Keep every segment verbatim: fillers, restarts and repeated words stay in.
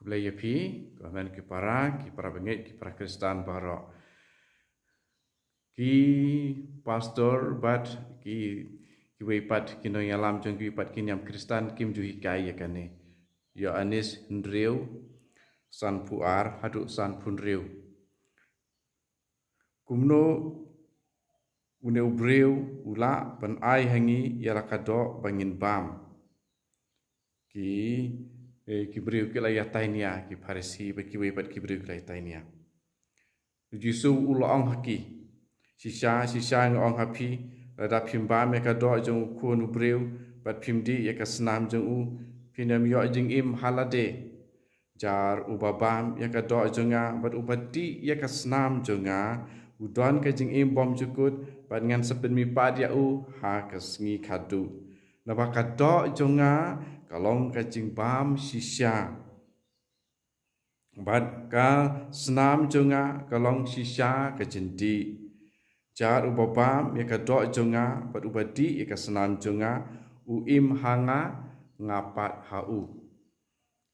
Khublei ïa phi, kumne ki para, ki para bangeit, ki para Khristan baroh. Ki pastor bad ki, kiwei pat ki nongïalam jong kiwei pat ki niam Khristan kim ju hikai ïa kane. Ïoannis hynriew, sanphew ar haduh sanphew hynriew. Kumno une u briew u lah ban ai ha ngi ïa la ka doh ba ngin bam? Ki, eh, ki briew ki la ïatainia, ki Pharisi bad kiwei pat ki briew ki la ïatainia. U Jisu u la ong ha ki, shisha, shisha nga ong ha phi, lada phim bam ïa ka doh jong u khun u briew bad phim dih ïa ka snam jong u, phin ym ïoh jingim ha lade. Jar uba bam ïa ka doh jong nga bad uba dih ïa ka snam jong nga, u don ka jingim bymjukut, bad ngan sa pynmihpat ïa u ha ka sngi khatduh. Naba ka doh jong nga ka long ka jingbam shisha, bad ka snam jong nga ka long shisha ka jingdih. Jar uba bam ïa ka doh jong nga bad uba dih ïa ka snam jong nga, u im ha nga, nga pat ha u.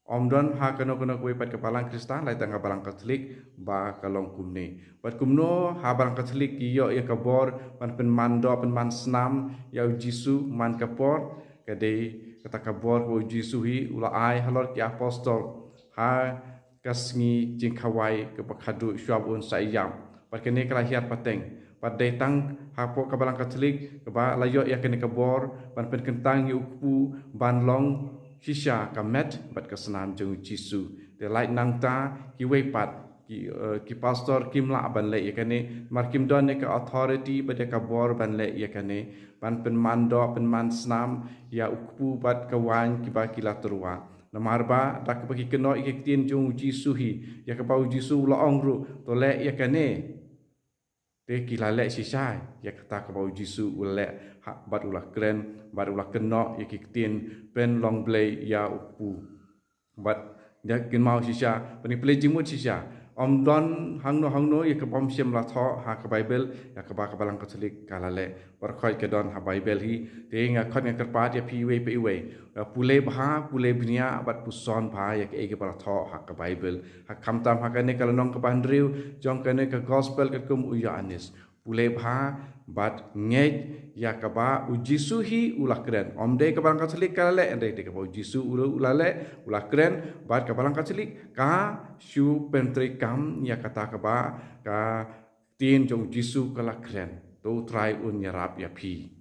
Ym don ha kano kano kawei pat ka balang Khristan, lait tang ka balang Katholik ba ka long kumne. Bad kumno ha balang Katholik ki ïoh ïa ka bor ban pynman doh, pynman snam ïa u Jisu man ka por? Ka dei kata ka bor kaba u Jisu hi u la ai halor ki apostol ha ka sngi jingkhawai kaba khatduh shuwa ba un sa ïap. Bad kane ka la hiar pateng. Bad dei tang hapoh ka balang Katholik kaba la ïoh ïa kane ka bor ban pynkyntang ïa u Kpu ban long shisha ka met bad ka snam jong u Jisu. Te lait nangta kiwei pat ki, eh, ki pastor kim lah ban leh ïa kane, namar kim don ïa ka authority bad ïa ka bor ban leh ïa kane, ban pynman doh, pynman snam ïa u Kpu bad ka Waiñ kiba ki la tyrwa. Namar ba da kaba ki kynnoh ïa ki ktien jong u Jisu hi, ïa kaba u Jisu u la ong ruh, to leh ïa kane. Te ki la leh shisha ïa kata kaba u Jisu u la leh, ha, bad u la kren, bad u la kynnoh ïa ki ktien pynlong Blei ïa u Kpu. Bad ïa kynmaw shisha, bad pynleit jingmut shisha. Ym don hangno hangno ïa kaba ym shym la thoh ha ka Baibl ïa kaba ka balang Katholik ka la leh. Baroh khoit ka don ha Baibl hi. Te nga khot, nga kyrpad ïa phi iwei pa iwei, pule bha, pule bniah bad puson bha ïa kaei kaba la thoh ha ka Baibl. Ha, khamtam ha kane ka lynnong kaba hynriew jong kane ka Gospel katkum u Ïoannis. Pule bha bad ngeit ïa kaba u Jisu hi u la kren. Ym dei ka balang Katholik ka la leh, ym dei, dei kaba u Jisu u la, u la leh, u la kren, bad ka balang Katholik ka shu pyntreikam ïa kata kaba ka ktien jong u Jisu ka la kren. To u Trai un ïarap ïa phi.